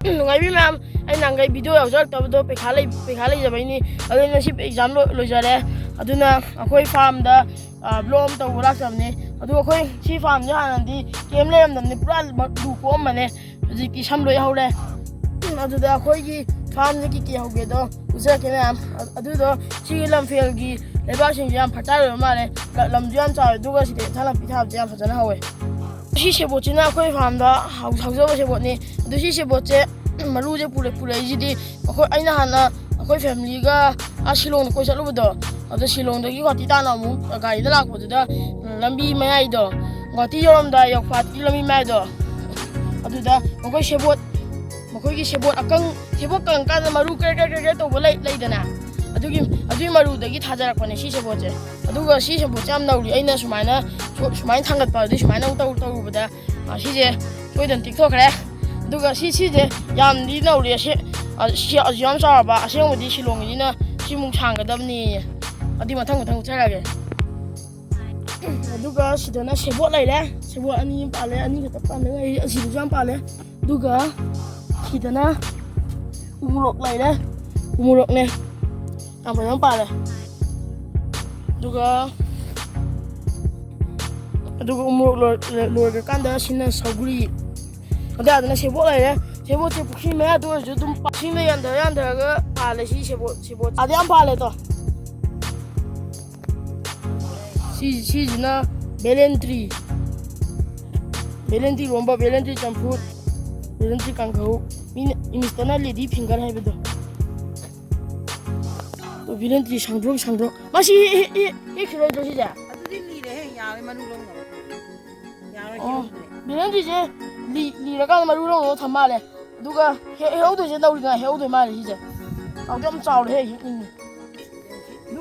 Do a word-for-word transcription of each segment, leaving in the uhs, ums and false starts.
ꯅꯨꯡꯉꯥꯏꯕꯤ ꯃꯌꯥꯝ, ꯑꯩ ꯅꯍꯥꯟꯈꯩ ꯚꯤꯗꯤꯑꯣ ꯌꯥꯎꯖꯔꯛꯇꯕꯗꯣ ꯄꯩꯈꯥ ꯂꯩ, ꯄꯩꯈꯥ ꯂꯩꯖꯕꯩꯅꯤ꯫ ꯑꯗꯣ ꯉꯁꯤ ꯑꯦꯛꯖꯥꯝ ꯂꯣꯏ-, ꯂꯣꯏꯖꯔꯦ꯫ ꯑꯗꯨꯅ ꯑꯩꯈꯣꯏ ꯐꯥꯔꯝꯗ, ꯑ, ꯕ꯭ꯂꯣꯛ ꯑꯃ ꯇꯧꯕ ꯂꯥꯛꯆꯕꯅꯤ꯫ ꯑꯗꯨ ꯑꯩꯈꯣꯏ ꯁꯤ ꯐꯥꯔꯝꯁꯦ ꯍꯥꯟꯅꯗꯤ ꯀꯩꯝ ꯂꯩꯔꯝꯗꯕꯅꯤ, ꯄꯨꯔꯥ ꯂꯨ ꯀꯣꯛꯑꯝꯕꯅꯦ꯫ ꯍꯧꯖꯤꯛꯇꯤ ꯁꯝ ꯂꯣꯏ ꯍꯧꯔꯦ꯫ ꯑꯗꯨꯗ ꯑꯩꯈꯣꯏꯒꯤ ꯐꯥꯔꯝꯁꯦ ꯀꯩ ꯀꯩ ꯍꯧꯒꯦꯗꯣ ꯎꯠꯆꯔꯛꯀꯦ ꯃꯌꯥꯝ꯫ ꯑ-, ꯑꯗꯨꯗꯣ ꯁꯤꯒꯤ ꯂꯝꯐꯦꯜꯒꯤ ꯂꯩꯕꯥꯛꯁꯤꯡꯁꯦ ꯌꯥꯝ fertile ꯑꯣꯏꯕ ꯃꯥꯜꯂꯦ꯫ ꯂ-, ꯂꯝꯁꯨ ꯌꯥꯝ ꯆꯥꯎꯋꯦ, ꯑꯗꯨꯒ ꯁꯤꯗ ꯏꯟꯁꯥꯡ ꯅꯥꯄꯤ ꯊꯥꯕꯁꯦ ꯌꯥꯝ ꯐꯖꯅ ꯍꯧꯋꯦ꯫ ꯁꯤ ꯁꯦꯕꯣꯠꯁꯤꯅ ꯑꯩꯈꯣꯏ ꯐꯥꯔꯝꯗ ꯍꯧ-, ꯍꯧꯖꯕ ꯁꯦꯕꯣꯠꯅꯤ꯫ ꯑꯗꯨ ꯁꯤ ꯁꯦꯕꯣꯠꯁꯦ ꯃꯔꯨꯁꯦ ꯄꯨꯔꯛ-, ꯄꯨꯔꯛꯏꯁꯤꯗꯤ ꯑꯩꯈꯣꯏ, ꯑꯩꯅ ꯍꯥꯟꯅ ꯑꯩꯈꯣꯏ ꯐꯦꯃꯤꯂꯤꯒ ꯑꯥ ꯁꯤꯂꯣꯡꯗ ꯀꯣꯏ ꯆꯠꯂꯨꯕꯗꯣ, ꯑꯗꯣ ꯁꯤꯂꯣꯡꯗꯒꯤ ꯒꯨꯍꯥꯇꯤ ꯇꯥꯟꯅ ꯑꯃꯨꯛ ꯒꯥꯔꯤꯗ ꯂꯥꯛꯄꯗꯨꯗ, ꯎꯝ, ꯂꯝꯕꯤ ꯃꯌꯥꯏꯗꯣ, ꯒꯨꯍꯥꯇꯤ ꯌꯧꯔꯝꯗꯥꯏ ꯌꯧꯐꯥꯠꯀꯤ ꯂꯝꯕꯤ ꯃꯌꯥꯏꯗꯣ, ꯑꯗꯨꯗ ꯃꯈꯣꯏ ꯁꯦꯕꯣꯠ, ꯃꯈꯣꯏꯒꯤ ꯁꯦꯕꯣꯠ ꯑꯀꯪ, ꯁꯦꯕꯣꯠ ꯀꯪꯉꯀꯥꯟꯗ ꯃꯔꯨ ꯀ꯭ꯔꯦꯛ ꯀ꯭ꯔꯦꯛ ꯀ꯭ꯔꯦꯛ ꯀ꯭ꯔꯦꯛ ꯇꯧꯕ ꯂꯩ-, ꯂꯩꯗꯅ, ꯑꯗꯨꯒꯤ, ꯑꯗꯨꯒꯤ ꯃꯔꯨꯗꯒꯤ ꯊꯥꯖꯔꯛꯄꯅꯦ ꯁꯤ ꯁꯦꯕꯣꯠꯁꯦ꯫ ꯑꯗꯨꯒ ꯁꯤ ꯁꯦꯕꯣꯠꯁꯦ ꯌꯥꯝ ꯅꯧꯔꯤ꯫ ꯑꯩꯅ ꯁꯨꯃꯥꯏꯅ, ꯁꯨ-, ꯁꯨꯃꯥꯏꯅ ꯊꯥꯡꯒꯠꯄ ꯑꯗꯨꯗꯤ ꯁꯨꯃꯥꯏꯅ ꯑꯃꯨꯛ ꯇꯧ-, ꯇꯧꯔꯨꯕꯗ, ꯑ, ꯁꯤꯁꯦ ꯁꯣꯏꯗꯅ ꯇꯦꯛꯊꯣꯛꯈ꯭ꯔꯦ꯫ ꯑꯗꯨꯒ ꯁꯤ, ꯁꯤꯁꯦ ꯌꯥꯝꯗꯤ ꯅꯧꯔꯤ꯫ ꯑꯁꯤ, ꯑ, ꯁꯤ ꯑꯁꯨꯛ ꯌꯥꯝ ꯆꯥꯎꯔꯕ, ꯑꯁꯦꯡꯕꯗꯤ ꯁꯤꯂꯣꯡꯒꯤꯁꯤꯅ ꯁꯤꯃꯨꯛ ꯁꯥꯡꯒꯗꯕꯅꯦꯌꯦ꯫ ꯑꯗꯨꯗꯤ ꯃꯊꯪ ꯃꯊꯪ ꯎꯠꯆꯔꯛꯑꯒꯦ꯫ ꯑꯗꯨꯒ ꯁꯤꯗꯅ ꯁꯦꯕꯣꯠ ꯂꯩꯔꯦ꯫ ꯁꯦꯕꯣꯠ ꯑꯅꯤ ꯑꯃ ꯄꯥꯜꯂꯦ, ꯑꯅꯤ ꯈꯛꯇ ꯄꯥꯜꯂꯦ꯫ ꯑꯩ ꯑꯁꯤꯗꯁꯨ ꯌꯥꯝ ꯄꯥꯜꯂꯦ꯫ ꯑꯗꯨꯒ ꯁꯤꯗꯅ ꯎꯃꯣꯔꯣꯛ ꯂꯩꯔꯦ꯫ ꯎꯃꯣꯔꯣꯛꯅꯦ꯫ ꯌꯥꯝ ꯐꯖꯅ ꯄꯥꯜꯂꯦ꯫ ꯑꯗꯨꯒ, ꯑꯗꯨꯒ ꯎꯃꯣꯔꯣꯛ ꯂꯣꯏ-, ꯂꯣꯏꯈ꯭ꯔꯀꯥꯟꯗ ꯁꯤꯅ ꯁꯧꯒ꯭ꯔꯤ꯫ ꯑꯗꯨ ꯑꯗꯨꯅ ꯁꯦꯕꯣꯠ ꯂꯩꯔꯦ꯫ ꯁꯦꯕꯣꯠꯁꯦ ꯄꯨꯈ꯭ꯔꯤ ꯃꯌꯥꯗ ꯑꯣꯏꯔꯁꯨ ꯑꯗꯨꯝ ꯄꯥꯛꯁꯤꯡꯗ ꯌꯥꯟꯊꯔ ꯌꯥꯟꯊꯔꯒ ꯄꯥꯜꯂꯦ꯫ ꯁꯤ ꯁꯦꯕꯣꯠ, ꯁꯦꯕꯣꯠ ꯑꯗ ꯌꯥꯝ ꯄꯥꯜꯂꯦ ꯇꯣ꯫ ꯁꯤ, ꯁꯤꯁꯤꯅ ꯕꯦꯂꯦꯟꯇ꯭ꯔꯤ꯫ ꯕꯦꯂꯦꯟꯇ꯭ꯔꯤ ꯏꯔꯣꯝꯕ, ꯕꯦꯂꯦꯟꯇ꯭ꯔꯤ ꯆꯝꯐꯨꯠ, ꯕꯦꯂꯦꯟꯇ꯭ꯔꯤ ꯀꯥꯡꯍꯧ꯫ ꯃꯤꯅ ꯏꯪꯂꯤꯁꯇꯅ lady finger ꯍꯥꯏꯕꯗꯣ꯫ ꯇꯣ ꯕꯦꯂꯦꯟꯇ꯭ꯔꯤ ꯁꯥꯡꯗ꯭ꯔꯣꯛ ꯁꯥꯡꯗ꯭ꯔꯣꯛ꯫ ꯃꯁꯤ ꯍꯦꯛ, ꯍꯦꯛ, ꯍꯦꯛ, ꯍꯦꯛꯈꯤꯔꯣꯏꯗ꯭ꯔꯣ ꯁꯤꯁꯦ? ꯑꯗꯨꯗꯤ ꯂꯤꯔꯦꯍꯦ, ꯌꯥꯔꯦ, ꯃꯔꯨ ꯂꯧꯅꯕ꯫ ꯌꯥꯔꯣꯏ, ꯑꯣ, ꯍꯦꯛꯍꯧꯗ꯭ꯔꯦ꯫ ꯕꯦꯂꯦꯟꯇ꯭ꯔꯤꯁꯦ ꯂꯤ-, ꯂꯤꯔꯀꯥꯟꯗ ꯃꯔꯨ ꯂꯧꯅꯕ ꯊꯝ ꯃꯥꯜꯂꯦ꯫ ꯑꯗꯨꯒ ꯍꯦꯛ, ꯍꯦꯛꯍꯧꯗꯣꯏꯁꯦ ꯅꯧꯔꯤꯉꯩ ꯍꯦꯛꯍꯧꯗꯣꯏ ꯃꯥꯜꯂꯦ ꯁꯤꯁꯦ꯫ ꯆꯥꯎꯗꯤ ꯌꯥꯝ ꯆꯥꯎꯔꯦꯍꯦ, ꯍꯦꯛꯅꯤꯡꯉꯤ꯫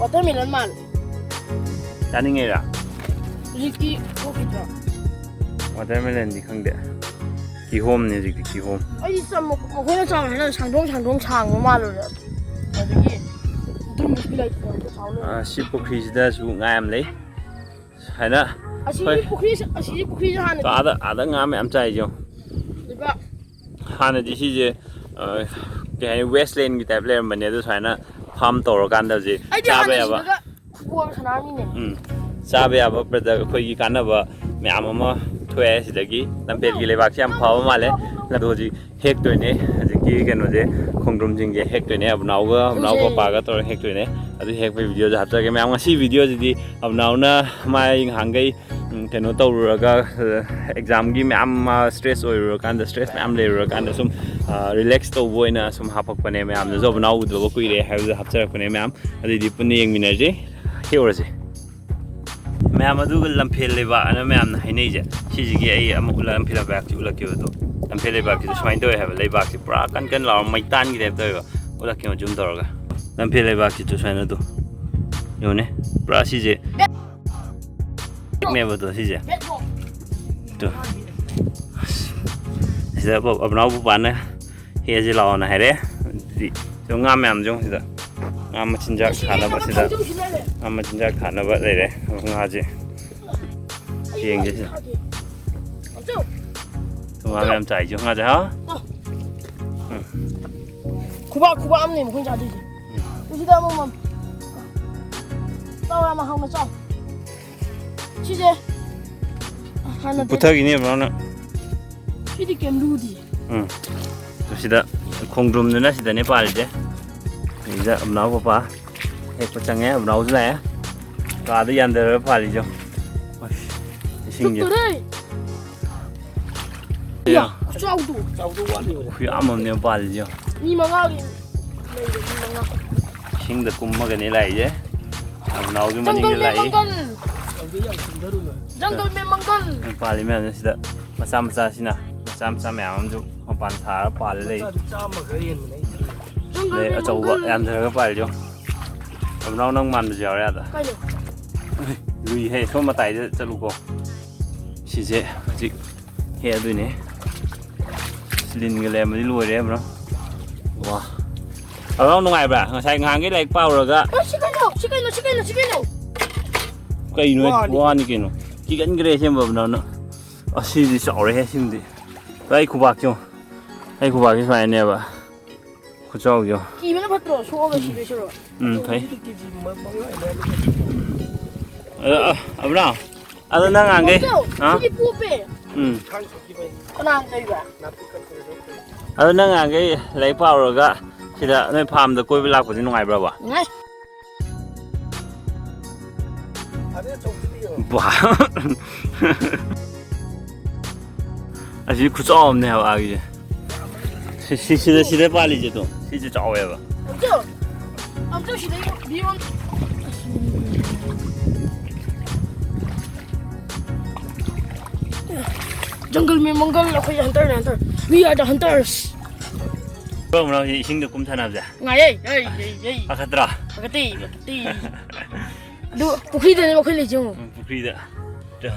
Watermelon ꯃꯥꯜꯂꯦ꯫ ꯆꯥꯅꯤꯡꯉꯤꯔꯥ? ꯍꯧꯖꯤꯛꯇꯤ ꯊꯣꯛꯈꯤꯗ꯭ꯔꯣ? Watermelonꯗꯤ ꯈꯪꯗꯦ꯫ ꯀꯤꯍꯣꯝꯅꯤ ꯍꯧꯖꯤꯛꯇꯤ, ꯀꯤꯍꯣꯝ꯫ ꯑꯩꯗꯤ ꯆꯝ-, ꯃꯈꯣꯏꯅ ꯆꯥꯎ ꯍꯥꯏꯅ ꯁꯥꯡꯗꯣꯡ ꯁꯥꯡꯗꯣꯡ ꯁꯥꯡꯕ ꯃꯥꯜꯂꯨꯔꯦ꯫ ꯑꯗꯒꯤ ꯑꯗꯨꯝꯕꯁꯨ ꯂꯩꯇ꯭ꯔꯣ? ꯆꯥꯎ ꯂꯩꯔꯝꯃꯦ꯫ ꯑꯥ, ꯁꯤ ꯄꯨꯈ꯭ꯔꯤꯁꯤꯗꯁꯨ ꯉꯥ ꯌꯥꯝ ꯂꯩ꯫ ꯁꯨꯃꯥꯏꯅ ꯑꯁꯤꯒꯤ ꯍꯣꯏ꯫ ꯄꯨꯈ꯭ꯔꯤꯁꯦ, ꯑꯁꯤꯒꯤ ꯄꯨꯈ꯭ꯔꯤꯁꯦ ꯍꯥꯟꯅꯗꯤ ꯑꯥꯗ, ꯑꯥꯗ ꯉꯥ ꯃꯌꯥꯝ ꯆꯥꯏꯁꯦ ꯌꯦꯡꯉꯣ꯫ ꯂꯩꯕꯥꯛ ꯍꯥꯟꯅꯗꯤ ꯁꯤꯁꯦ, ꯑ, ꯀꯩ ꯍꯥꯏꯅꯤ, wastelandꯒꯤ type ꯂꯩꯔꯝꯕꯅꯦ, ꯑꯗꯨ ꯁꯨꯃꯥꯏꯅ farm ꯇꯧꯔꯀꯥꯟꯗ ꯍꯧꯖꯤꯛ ꯑꯩꯗꯤ ꯆꯥꯕ ꯍꯥꯟꯅ ꯌꯥꯕ, ꯁꯤꯗꯒ ꯐꯨꯠꯕꯣꯜ ꯁꯥꯟꯅꯔꯝꯃꯤꯅꯦ꯫ ꯎꯝ, ꯆꯥꯕ ꯌꯥꯕ product ꯑꯩꯈꯣꯏꯒꯤ ꯀꯥꯟꯅꯕ ꯃꯌꯥꯝ ꯑꯃ ꯊꯣꯛꯑꯦ ꯁꯤꯗꯒꯤ꯫ ꯂꯝꯐꯦꯜꯒꯤ ꯂꯩꯕꯥꯛꯁꯦ ꯌꯥꯝ ꯐꯕ ꯃꯥꯜꯂꯦ꯫ ꯑꯗꯣ ꯍꯧꯖꯤꯛ ꯍꯦꯛꯇꯣꯏꯅꯦ, ꯍꯧꯖꯤꯛꯀꯤ ꯀꯩꯅꯣꯁꯦ, ꯈꯣꯡꯗ꯭ꯔꯨꯝꯁꯤꯡꯁꯦ ꯍꯦꯛꯇꯣꯏꯅꯦ, ꯑꯕꯅꯥꯎꯒ, ꯑꯕꯅꯥꯎ ꯄꯄꯥꯒ ꯇꯧꯔꯒ ꯍꯦꯛꯇꯣꯏꯅꯦ꯫ ꯑꯗꯨ ꯍꯦꯛꯄꯒꯤ videoꯁꯦ ꯍꯥꯞꯆꯔꯒꯦ ꯃꯌꯥꯝ꯫ ꯉꯁꯤ videoꯁꯤꯗꯤ ꯑꯕꯅꯥꯎꯅ ꯃꯥꯏ ꯉꯍꯥꯟꯈꯩ ꯎꯝ, ꯀꯩꯅꯣ ꯇꯧꯔꯨꯔꯒ, ꯑ, examꯒꯤ ꯃꯌꯥꯝ ꯃꯥ stress ꯑꯣꯏꯔꯨꯔꯀꯥꯟꯗ, stress ꯃꯌꯥꯝ ꯂꯩꯔꯨꯔꯀꯥꯟꯗ ꯁꯨꯝ, ꯑ, relax ꯇꯧꯕ ꯑꯣꯏꯅ ꯁꯨꯝ ꯍꯥꯄꯛꯄꯅꯦ꯫ ꯃꯌꯥꯝꯅꯁꯨ ꯑꯕꯅꯥꯎ ꯎꯗꯕ ꯀꯨꯏꯔꯦ ꯍꯥꯏꯕꯗꯨꯗ ꯍꯥꯞꯆꯔꯛꯄꯅꯦ ꯃꯌꯥꯝ꯫ ꯑꯗꯨꯏꯗꯤ ꯄꯨꯟꯅ ꯌꯦꯡꯃꯤꯟꯅꯔꯁꯤ, ꯍꯦꯛꯎꯔꯁꯤ꯫ ꯃꯌꯥꯝ, ꯑꯗꯨꯒ ꯂꯝꯐꯦꯜ ꯂꯩꯕꯥꯛ ꯑꯅ ꯃꯌꯥꯝꯅ ꯍꯥꯏꯅꯩꯁꯦ, ꯁꯤꯁꯤꯒꯤ ꯑꯩ ꯑꯃꯨꯛ ꯂꯝꯐꯦꯜ ꯂꯩꯕꯥꯛꯁꯤ ꯎꯠꯂꯛꯀꯦꯕ꯫ ꯑꯗꯣ ꯂꯝꯐꯦꯜ ꯂꯩꯕꯥꯛꯁꯤꯁꯨ ꯁꯨꯃꯥꯏꯅ ꯇꯧꯋꯦ ꯍꯥꯏꯕ, ꯂꯩꯕꯥꯛꯁꯤ ꯄꯨꯔꯥ ꯀꯟ ꯀꯟ ꯂꯥꯎꯔ ꯃꯩꯇꯥꯟꯒꯤ type ꯇꯧꯋꯦꯕ꯫ ꯎꯠꯂꯛꯀꯦ zoom ꯇꯧꯔꯒ꯫ ꯂꯝꯐꯦꯜ ꯂꯩꯕꯥꯛꯁꯤꯁꯨ ꯁꯨꯃꯥꯏꯅ ꯑꯗꯣ ꯌꯦꯡꯉꯨꯅꯦ, ꯄꯨꯔꯥ ꯁꯤꯁꯦ ꯅꯦꯕ ꯑꯗꯣ ꯁꯤꯁꯦ꯫ ꯇꯨ꯫ ꯁꯤꯗ ꯑꯕ-, ꯑꯕꯅꯥꯎ ꯄꯄꯥꯅ ꯍꯦꯛꯑꯁꯤ ꯂꯥꯛꯑꯣꯅ ꯍꯥꯏꯔꯦ꯫ ꯑꯗꯨꯗꯤ ꯁꯤꯗ ꯉꯥ ꯃꯌꯥꯝꯁꯦ ꯌꯦꯡꯉꯨ ꯁꯤꯗ꯫ ꯉꯥ ꯃꯆꯤꯟꯖꯥꯛ ꯊꯥꯅꯕ ꯁꯤꯗ꯫ ꯉꯥ ꯃꯆꯤꯟꯖꯥꯛ ꯊꯥꯅꯕ ꯂꯩꯔꯦ꯫ ꯉꯥꯁꯦ ꯌꯦꯡꯁꯦ ꯁꯤꯗ꯫ ꯉꯥ ꯃꯌꯥꯝ ꯆꯥꯏꯁꯦ ꯉꯥꯁꯦ, ꯍꯥ? ꯎꯝ꯫ ꯈꯨꯕꯥꯛ, ꯈꯨꯕꯥꯛ ꯑꯃꯅꯦ ꯃꯈꯣꯏꯅ ꯆꯥꯗꯣꯏꯁꯦ꯫ ꯁꯤꯗ ꯑꯃꯃꯝ꯫ ꯆꯥꯎ, ꯌꯥꯝ ꯍꯥꯎꯅ ꯆꯥꯎ꯫ ꯁꯤꯁꯦ ꯍꯥꯟꯅ ꯄꯨꯊꯈꯤꯅꯦꯕ ꯅꯪꯅ꯫ ꯁꯤꯗꯤ ꯀꯩꯝ ꯂꯨꯗꯤ꯫ ꯎꯝ꯫ ꯑꯗꯨ ꯁꯤꯗ ꯈꯣꯡꯗ꯭ꯔꯨꯝꯗꯨꯅ ꯁꯤꯗꯅꯦ ꯄꯥꯜꯂꯤꯁꯦ꯫ ꯁꯤꯗ ꯑꯕꯅꯥꯎ ꯄꯄꯥ ꯍꯦꯛꯄ ꯆꯪꯉꯦ, ꯑꯕꯅꯥꯎꯁꯨ ꯂꯥꯛꯑꯦ꯫ ꯀꯥꯗ ꯌꯥꯟꯊꯔꯒ ꯄꯥꯜꯂꯤꯁꯦ꯫ ꯑꯁ, ꯏꯁꯤꯡꯁꯦ꯫ ꯆꯨꯞꯇꯣꯔꯦ꯫ ꯏꯌꯥ, ꯈꯨꯆꯥꯎꯗꯣ꯫ ꯆꯥꯎꯗꯧ ꯋꯥꯠꯂꯤꯕꯅꯦ꯫ ꯈꯨꯌꯥꯝ ꯑꯃꯅꯦ ꯄꯥꯜꯂꯤꯁꯦ꯫ ꯃꯤ ꯃꯉꯥꯒꯤ ꯂꯩꯔꯦ, ꯃꯤ ꯃꯉꯥ꯫ ꯏꯁꯤꯡꯗ ꯀꯨꯝꯃꯒꯅꯦ ꯂꯥꯛꯏꯁꯦ꯫ ꯅꯅꯥꯎꯁꯨ ꯃꯅꯤꯡꯗ ꯂꯥꯛꯏ꯫ ꯃꯪꯒꯜ꯫ ꯇꯧꯗꯦ, ꯌꯥꯝ ꯁꯤꯟꯊꯔꯨꯅꯨ꯫ ꯖꯪꯒꯜ ꯃꯦ ꯃꯪꯒꯜ꯫ ꯄꯥꯜꯂꯤ ꯃꯌꯥꯝꯁꯦ ꯁꯤꯗ ꯃꯆꯥ ꯃꯆꯥꯁꯤꯅ, ꯃꯆꯥ ꯃꯆꯥ ꯃꯌꯥꯝ ꯑꯃꯁꯨ ꯃꯄꯥꯟ ꯁꯥꯔ ꯄꯥꯜꯂ ꯂꯩ꯫ ꯃꯆꯥꯗꯨ ꯆꯥꯝꯃ ꯈꯔ ꯍꯦꯟꯕꯅꯦ ꯑꯩ꯫ ꯖꯪꯒꯜ ꯑꯗꯩ ꯃꯦ ꯑꯆꯧꯕ ꯃꯪꯒꯜ꯫ ꯌꯥꯝꯊꯔꯒ ꯄꯥꯜꯂꯤꯗꯣ꯫ ꯑꯕꯨꯅꯥꯎ, ꯅꯪ ꯃꯥꯟꯕꯁꯨ ꯌꯥꯎꯔꯦ ꯑꯗ꯫ ꯀꯥꯏꯗ? ꯂꯨꯏ ꯍꯦ, ꯁꯣꯝ ꯃꯇꯥꯏꯗ ꯆꯠꯂꯨꯀꯣ꯫ ꯁꯤꯁꯦ ꯍꯧꯖꯤꯛ ꯍꯦꯛꯑꯗꯣꯏꯅꯦ꯫ ꯂꯤꯟꯒ ꯂꯩꯔꯝꯕꯗꯤ ꯂꯣꯏꯔꯦ, ꯕ꯭ꯔꯣ꯫ ꯋꯥ꯫ ꯑꯕ꯭ꯔꯣ, ꯅꯨꯡꯉꯥꯏꯕ꯭ꯔꯥ? ꯉꯁꯥꯏ ꯉꯍꯥꯟꯒꯩ ꯂꯥꯏꯔꯤꯛ ꯄꯥꯎꯔꯒ ꯑ, ꯁꯤ ꯀꯩꯅꯣ? ꯁꯤ ꯀꯩꯅꯣ? ꯁꯤ ꯀꯩꯅꯣ? ꯁꯤ ꯀꯩꯅꯣ? ꯀꯩꯅꯣ? ꯋꯥꯅꯤ꯫ ꯋꯥꯅꯤ ꯀꯩꯅꯣ꯫ ꯀꯤꯒꯟꯒ꯭ꯔꯦ ꯑꯁꯦꯡꯕ, ꯕ꯭ꯔꯣꯅ꯫ ꯑꯁꯤꯗꯤ ꯆꯥꯎꯔꯦꯍꯦ, ꯁꯤꯃꯗꯤ꯫ ꯑꯩ ꯈꯨꯕꯥꯛꯁꯦ ꯌꯦꯡꯉꯣ꯫ ꯑꯩ ꯈꯨꯕꯥꯛꯁꯦ ꯁꯨꯃꯥꯏꯅꯅꯦꯕ꯫ ꯈꯨꯆꯥꯎꯗꯣ꯫ ꯀꯤꯕꯅ ꯐꯠꯇ꯭ꯔꯣ? ꯁꯣꯛꯑꯒ ꯁꯤꯗꯣꯏ ꯁꯔꯨꯛ꯫ ꯎꯝ, ꯐꯩ꯫ ꯀꯦꯖꯤ ꯃ-, ꯃꯉꯥ ꯑꯗꯨꯃꯥꯏꯅ꯫ ꯑꯗꯣ, ꯑ, ꯑꯕ꯭ꯔꯥ, ꯑꯗꯣ ꯅꯪ ꯉꯥꯡꯒꯩ, ꯄꯣꯞꯇꯣ, ꯍꯥ? ꯁꯤꯗꯤ ꯄꯣꯞꯄꯦ꯫ ꯎꯝ꯫ ꯀꯅꯥꯅ ꯇꯧꯔꯤꯕ? ꯑꯗꯣ ꯅꯪ ꯉꯥꯡꯒꯩ ꯂꯥꯏꯔꯤꯛ ꯄꯥꯎꯔꯒ ꯁꯤꯗ ꯅꯣꯏ ꯐꯥꯔꯝꯗ ꯀꯣꯏꯕ ꯂꯥꯛꯄꯗꯤ ꯅꯨꯡꯉꯥꯏꯕ꯭ꯔꯕ? ꯅꯨꯡꯉꯥꯏ꯫ ꯕꯥ꯫ ꯑꯁꯤ ꯈꯨꯆꯥꯎ ꯑꯃꯅꯦ ꯍꯥꯏꯕ ꯑꯥꯒꯤꯁꯦ꯫ ꯁꯤ, ꯁꯤ, ꯁꯤꯗ, ꯁꯤꯗ ꯄꯥꯜꯂꯤꯁꯦ ꯑꯗꯨꯝ꯫ ꯁꯤꯁꯦ ꯆꯥꯎꯋꯦꯕ꯫ ꯑꯝꯇ, ꯑꯝꯇ ꯁꯤꯗ ꯌꯦꯡꯉꯣ, ꯚ꯭ꯌꯨ ꯑꯝ-, ꯖꯪꯒꯜ ꯃꯦ ꯃꯪꯒꯜ, ꯑꯩꯈꯣꯏ ꯍꯟꯇꯔꯅꯦ, hunter. We are the hunters꯫ Bro, ꯃꯅꯥꯎꯁꯤ ꯏꯁꯤꯡꯗ ꯀꯨꯝ ꯁꯥꯟꯅꯕꯁꯦ꯫ ꯉꯥꯏꯌꯦ, ꯌꯩ, ꯌꯩ, ꯌꯩ꯫ ꯄꯥꯈꯠꯇ꯭ꯔꯣ? ꯄꯥꯈꯠꯇꯦ, ꯄꯥꯈꯠꯇꯦ꯫ ꯑꯗꯨ ꯄꯨꯈ꯭ꯔꯤꯗꯅꯦ ꯑꯩꯈꯣꯏ ꯂꯩꯁꯦ, ꯌꯦꯡꯉꯣ꯫ ꯎꯝ, ꯄꯨꯈ꯭ꯔꯤꯗ꯫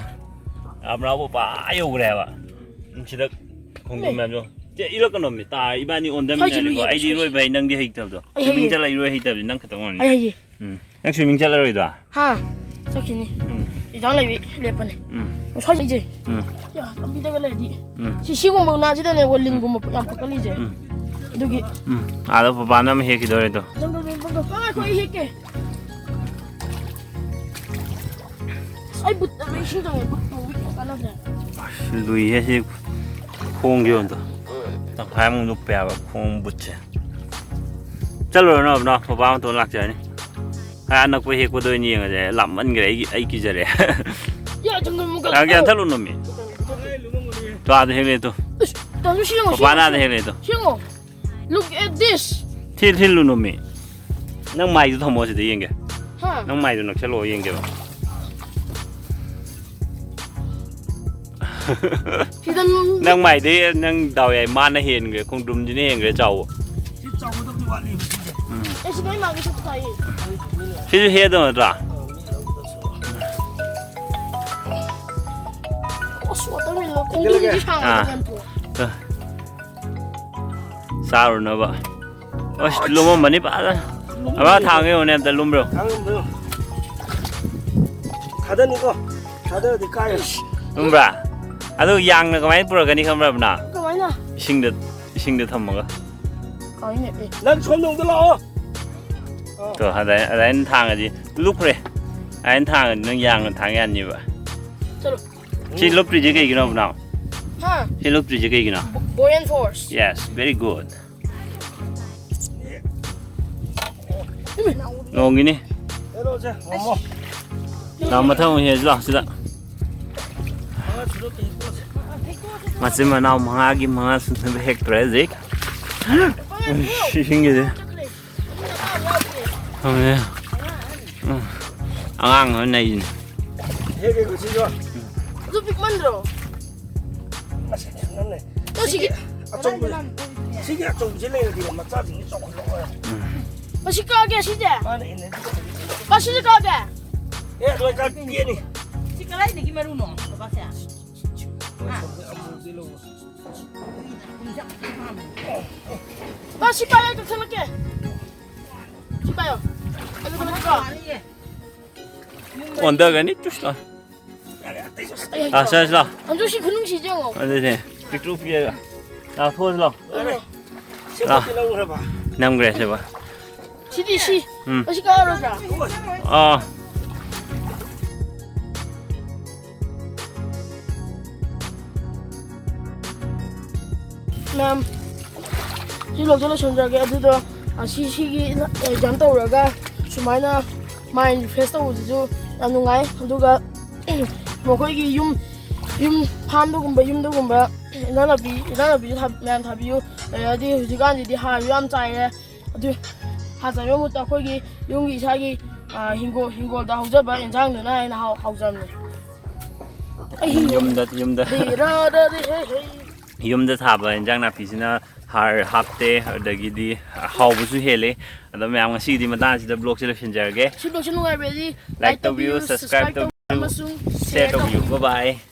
ꯑꯕ꯭ꯔꯥꯕꯨ ꯄꯥ ꯌꯧꯈ꯭ꯔꯦ ꯍꯥꯏꯕ꯫ ꯎꯝ, ꯁꯤꯗ ꯈꯣꯡꯗ꯭ꯔꯨꯝ ꯃꯌꯥꯝꯗꯣ꯫ ꯆꯦ, ꯏꯜꯂꯛꯀꯅꯣꯃꯤ, ꯇꯥ, ꯏꯕꯥꯅꯤ ꯁ꯭ꯋꯥꯏꯁꯦ ꯑꯣꯟꯗꯃꯤꯟꯅꯔꯗꯤꯀꯣ꯫ ꯂꯨꯏꯌꯦꯕ, ꯑꯩꯗꯤ ꯁ꯭ꯋꯥꯏꯁꯦ꯫ ꯏꯔꯣꯏꯕ ꯍꯩ, ꯅꯪꯗꯤ ꯍꯩꯇꯕꯗꯣ꯫ ꯑꯩ ꯍꯩꯌꯦ꯫ ꯁ꯭ꯋꯤꯃꯤꯡ ꯆꯠꯂ ꯏꯔꯣꯏ ꯍꯩꯇꯕꯗꯤ ꯅꯪ ꯈꯛꯇꯪ ꯑꯣꯏꯔꯝꯅꯤ꯫ ꯑꯩ ꯍꯩꯌꯦ꯫ ꯎꯝ꯫ ꯅꯪ ꯁ꯭ꯋꯤꯃꯤꯡ ꯆꯠꯂꯔꯣꯏꯗ꯭ꯔꯣ? ꯍꯥ? ꯎꯝ꯫ ꯆꯠꯈꯤꯅꯤ꯫ ꯎꯝ꯫ ꯏꯟꯖꯥꯡ ꯂꯩꯕꯤ ꯂꯦꯞꯄꯅꯤ꯫ ꯎꯝ꯫ ꯉꯁꯥꯏ ꯂꯩꯖꯩ꯫ ꯎꯝ꯫ ꯌꯥ, ꯂꯝꯕꯤꯗꯒ ꯂꯩꯔꯗꯤ꯫ ꯎꯝ꯫ ꯁꯤ, ꯁꯤꯒꯨꯝꯕ ꯎꯅꯥꯁꯤꯗꯅꯦ ꯋꯥꯂꯤꯟꯒꯨꯝꯕ ꯌꯥꯝ ꯄꯛꯀꯜꯂꯤꯁꯦ꯫ ꯎꯝ꯫ ꯑꯗꯨꯒꯤ꯫ ꯎꯝ꯫ ꯑꯥꯗ ꯄꯄꯥꯅ ꯑꯃ ꯍꯦꯛꯈꯤꯗꯧꯔꯦ ꯑꯗꯣ꯫ ꯉꯥꯏꯈꯣ, ꯑꯩ ꯍꯦꯛꯀꯦ꯫ ꯑꯁ, ꯑꯩ ꯕꯨꯠ ꯑꯃ ꯏꯁꯤꯡ ꯆꯪꯉꯦ, ꯕꯨꯠ ꯇꯣꯡꯕ ꯀꯩꯝ ꯀꯥꯟꯅꯗ꯭ꯔꯦ꯫ ꯑꯁ, ꯂꯨꯏꯍꯦ ꯁꯤ ꯈꯣꯡꯁꯦ ꯑꯝꯇ꯫ ꯇꯪꯈꯥꯏꯃꯨꯛ ꯂꯨꯞꯄꯦ ꯍꯥꯏꯕ ꯈꯣꯡ ꯕꯨꯠꯁꯦ꯫ ꯆꯠꯂꯨꯔꯅꯨ ꯑꯕꯅꯥꯎ, ꯄꯄꯥ ꯃꯇꯣꯟ ꯂꯥꯛꯆꯔꯅꯤ꯫ ꯑꯥ ꯑꯅꯛꯄ ꯍꯦꯛꯄꯗ ꯑꯣꯏꯅ ꯌꯦꯡꯉꯁꯦ, ꯂꯥꯞꯃꯟꯈ꯭ꯔꯦ, ꯑꯩꯒꯤ, ꯑꯩ ꯀꯤꯖꯔꯦ꯫ ꯌꯥ, ꯖꯪꯒꯜ ꯃꯨꯛ ꯌꯥ, ꯀꯌꯥ ꯊꯠꯂꯨꯅꯣꯃꯤ? ꯄꯥꯗ ꯍꯦꯛꯂꯦ ꯇꯨ꯫ ꯏꯁ, ꯇꯥꯃꯣ, ꯁꯤ ꯌꯦꯡꯉꯣ, ꯁꯤ ꯄꯥꯄꯥꯅ ꯌꯦꯡꯉꯣ, ꯑꯗ ꯁꯤ ꯍꯦꯛꯂꯦ ꯇꯨ꯫ ꯌꯦꯡꯉꯣ꯫ Look at this. ꯊꯤꯜ, ꯊꯤꯜꯂꯨ ꯅꯨꯃꯤ꯫ ꯅꯪ ꯃꯥꯏꯗꯨ ꯊꯝꯃꯣ ꯁꯤꯗ ꯌꯦꯡꯒꯦ꯫ ꯍꯥ? ꯅꯪ ꯃꯥꯏꯗꯨ ꯅꯛꯁꯜꯂꯛꯑꯣ ꯌꯦꯡꯒꯦꯕ꯫ ꯁꯤꯗ ꯅꯪ ꯃꯥꯏꯗꯤ ꯅꯪ ꯗꯥꯎ ꯌꯥꯏ, ꯃꯥꯅ ꯍꯦꯟꯈ꯭ꯔꯦ, ꯈꯣꯡꯗ꯭ꯔꯨꯝꯁꯤꯅ ꯍꯦꯟꯈ꯭ꯔꯦ ꯆꯥꯎꯕ꯫ ꯁꯤ ꯆꯥꯎꯒꯗꯕꯗꯤ ꯋꯥꯠꯂꯤꯕ ꯁꯤꯁꯦ꯫ ꯎꯝ꯫ ꯑꯦ, ꯁꯤꯗ ꯑꯩ ꯃꯥꯒꯤ ꯁꯨ ꯊꯥꯏꯌꯦ꯫ ꯁꯤꯁꯨ ꯍꯦꯗꯣ ꯅꯠꯇ꯭ꯔꯥ? ꯑꯁ, watermelon ꯈꯣꯡꯗ꯭ꯔꯨꯝꯗꯤ ꯑꯥ꯫ ꯁꯥꯡꯉꯦ ꯌꯥꯝ ꯊꯨꯅ꯫ ꯆꯥꯔꯨꯅꯕ꯫ ꯑꯁ, ꯂꯨꯝꯃꯝꯃꯅꯤ ꯐꯖꯅ꯫ ꯑꯃ ꯊꯥꯡꯒꯦ ꯌꯦꯡꯉꯨꯅꯦ ꯑꯝꯇ, ꯂꯨꯝꯕ꯭ꯔꯣ? ꯊꯥꯡꯉꯝꯕ꯭ꯔꯣ? ꯊꯥꯗꯅꯤꯀꯣ꯫ ꯊꯥꯗꯔꯗꯤ ꯀꯥꯏꯔꯦ꯫ ꯂꯨꯝꯕ꯭ꯔꯥ? ꯑꯗꯨ ꯌꯥꯡꯅ ꯀꯃꯥꯏꯅ ꯄꯨꯔꯛꯀꯅꯤ ꯈꯪꯕ꯭ꯔꯥ, ꯕꯅꯥ? ꯀꯃꯥꯏꯅ? ꯏꯁꯤꯡꯗ, ꯏꯁꯤꯡꯗ ꯊꯝꯃꯒ꯫ ꯀꯃꯥꯏꯅ? ꯑꯦ꯫ ꯅꯪ ꯁꯣꯝꯗ ꯑꯃꯨꯛꯇ ꯂꯥꯛꯑꯣ꯫ ꯑꯥ꯫ ꯇꯣ, ꯑꯗꯥꯏ-, ꯑꯗꯥꯏꯅ ꯊꯥꯡꯉꯗꯤ ꯂꯨꯞꯈ꯭ꯔꯦ꯫ ꯑꯗꯥꯏꯅ ꯊꯥꯡꯉꯗꯤ ꯅꯪ ꯌꯥꯡꯅ ꯊꯥꯡ ꯌꯥꯅꯤꯕ꯫ ꯆꯠꯂꯣ꯫ ꯁꯤ ꯂꯨꯞꯇ꯭ꯔꯤꯁꯦ ꯀꯩꯒꯤꯅꯣ, ꯕꯅꯥꯎ? ꯍꯥ? ꯁꯤ ꯂꯨꯞꯇ꯭ꯔꯤꯁꯦ ꯀꯩꯒꯤꯅꯣ? Buoyant force. Yes, very good. ꯅꯣꯡꯒꯤꯅꯤ꯫ ꯍꯦꯔꯣꯁꯦ, momo. ꯂꯥꯎ, ꯃꯊꯪ ꯑꯃꯨꯛ ꯍꯦꯛꯑꯁꯤ ꯂꯥꯎ, ꯁꯤꯗ꯫ ꯃꯆꯤꯟ ꯃꯅꯥꯎ ꯃꯉꯥꯒꯤ ꯃꯉꯥ ꯁꯨꯅꯕ ꯍꯦꯛꯇ꯭ꯔꯦ ꯍꯧꯖꯤꯛ꯫ ꯁꯤꯁꯤꯡꯒꯤꯁꯦ꯫ ꯊꯝꯃꯦ꯫ ꯎꯝ꯫ ꯑꯉꯥꯡ ꯑꯃ ꯅꯩꯁꯤꯅꯦ꯫ ꯍꯦꯛ ꯍꯦꯛ ꯎꯁꯤꯁꯨ꯫ ꯑꯗꯨ ꯄꯤꯛꯃꯟꯗ꯭ꯔꯣ? ꯑꯁ, ꯌꯥꯝ ꯅꯝꯃꯦ꯫ ꯇꯣ, ꯁꯤꯒꯤ ꯁꯤꯒꯤ ꯑꯆꯧꯕ, ꯁꯤꯒꯤ ꯑꯆꯧꯕꯁꯤ ꯂꯩꯔꯗꯤ ꯃꯆꯥꯁꯤꯡꯁꯤ ꯆꯥꯎꯈꯠꯂꯛꯑꯣꯏ꯫ ꯎꯝ꯫ ꯃꯁꯤ ꯀꯛꯑꯒꯦ, ꯁꯤꯁꯦ꯫ ꯃꯥꯅ ꯏꯟꯅꯗꯤ ꯀꯩꯗꯧꯕ? ꯃꯁꯤꯁꯦ ꯀꯛꯑꯒꯦ꯫ ꯑꯦ, ꯑꯗꯨꯃꯥꯏꯅ ꯀꯛꯄꯤꯒꯅꯤ꯫ ꯁꯤ ꯀꯗꯥꯏꯗꯒꯤ ꯃꯔꯨꯅꯣ, ꯕꯕꯥꯁꯦ? ꯃꯁꯤ ꯄꯥꯏꯔꯒ ꯀꯛꯊꯠꯂꯛꯀꯦ꯫ ꯁꯤ ꯄꯥꯏꯌꯣ꯫ ꯑꯗꯨꯒ ꯅꯠꯇ꯭ꯔꯣ? ꯑꯣꯟꯊꯒꯅꯤ, ꯇꯨꯁ ꯂꯥꯎ꯫ ꯑꯥ, ꯁꯦ, ꯁꯦ, ꯂꯥꯎ꯫ ꯑꯟꯖꯨ, ꯁꯤ ꯈꯨꯅꯨꯡꯁꯤꯁꯦ ꯌꯦꯡꯉꯣ꯫ ꯑꯗꯨꯅꯦ, ꯄꯤꯛꯇ꯭ꯔꯨ ꯄꯤꯛꯑꯒ꯫ ꯂꯥꯎ, ꯊꯣꯛꯑꯁꯤ ꯂꯥꯎ꯫ ꯁꯦ, ꯂꯥꯎ꯫ ꯅꯝꯈ꯭ꯔꯦ, ꯁꯦ, ꯕꯥ꯫ ꯁꯤꯗꯤ ꯁꯤ꯫ ꯎꯝ꯫ ꯑꯁꯤ ꯀꯛꯑꯔꯣꯏꯗ꯭ꯔꯥ? ꯑꯥ꯫ ꯃꯌꯥꯝ, ꯁꯤ ꯂꯧꯗꯣ ꯂꯣꯏꯁꯤꯟꯖꯔꯒꯦ꯫ ꯑꯗꯨꯗꯣ, ꯑꯁꯤ, ꯁꯤꯒꯤ exam ꯇꯧꯔꯒ ꯁꯨꯃꯥꯏꯅ mind refresh ꯇꯧꯕꯁꯤꯁꯨ ꯌꯥꯝ ꯅꯨꯡꯉꯥꯏ꯫ ꯑꯗꯨꯒ ꯃꯈꯣꯏꯒꯤ ꯌꯨꯝ ꯌꯨꯝ ꯐꯥꯝꯗꯒꯨꯝꯕ, ꯌꯨꯝꯗꯒꯨꯝꯕ ꯏꯟꯖꯥꯡ ꯅꯥꯄꯤ, ꯏꯟꯖꯥꯡ ꯅꯥꯄꯤꯁꯨ ꯊꯥ-, ꯃꯌꯥꯝ ꯊꯥꯕꯤꯌꯨ꯫ ꯑꯗꯩꯗꯤ ꯍꯧꯖꯤꯛꯀꯥꯟꯁꯤꯗꯤ ꯍꯥꯔꯁꯨ ꯌꯥꯝ ꯆꯥꯏꯔꯦ꯫ ꯑꯗꯨ ꯍꯥꯔ ꯆꯥꯏꯕ ꯃꯍꯨꯠꯇ ꯑꯩꯈꯣꯏꯒꯤ ꯌꯨꯝꯒꯤ ꯏꯁꯥꯒꯤ, ꯑ, ꯍꯤꯡꯒꯣꯜ, ꯍꯤꯡꯒꯣꯜꯗ ꯍꯧꯖꯕ ꯏꯟꯖꯥꯡꯗꯨꯅ ꯍꯦꯟꯅ ꯍꯥꯎ-, ꯍꯥꯎꯖꯕꯅꯦ꯫ ꯑꯩ ꯍꯤꯡꯒꯣꯜ ꯌꯨꯝꯗ, ꯌꯨꯝꯗ ꯗꯤ ꯔꯥ ꯗ ꯗꯤ ꯍꯦ ꯍꯦ꯫ ꯌꯨꯝꯗ ꯊꯥꯕ ꯏꯟꯖꯥꯡ ꯅꯥꯄꯤꯁꯤꯅ ꯍꯥꯔ ꯍꯥꯞꯇꯦ, ꯑꯗꯒꯤꯗꯤ ꯍꯥꯎꯕꯁꯨ ꯍꯦꯜꯂꯦ꯫ ꯑꯗꯣ ꯃꯌꯥꯝ, ꯉꯁꯤꯒꯤꯗꯤ ꯃꯇꯥꯡ ꯑꯁꯤꯗ vlogꯁꯦ ꯂꯣꯏꯁꯤꯟꯖꯔꯒꯦ꯫ ꯁꯤ vlogꯁꯦ ꯅꯨꯡꯉꯥꯏꯕꯗꯤ like ꯇꯧꯕꯤꯌꯨ, subscribe ꯇꯧꯕꯤꯌꯨ, ꯑꯃꯁꯨꯡ share ꯇꯧꯕꯤꯌꯨ꯫ Bye bye꯫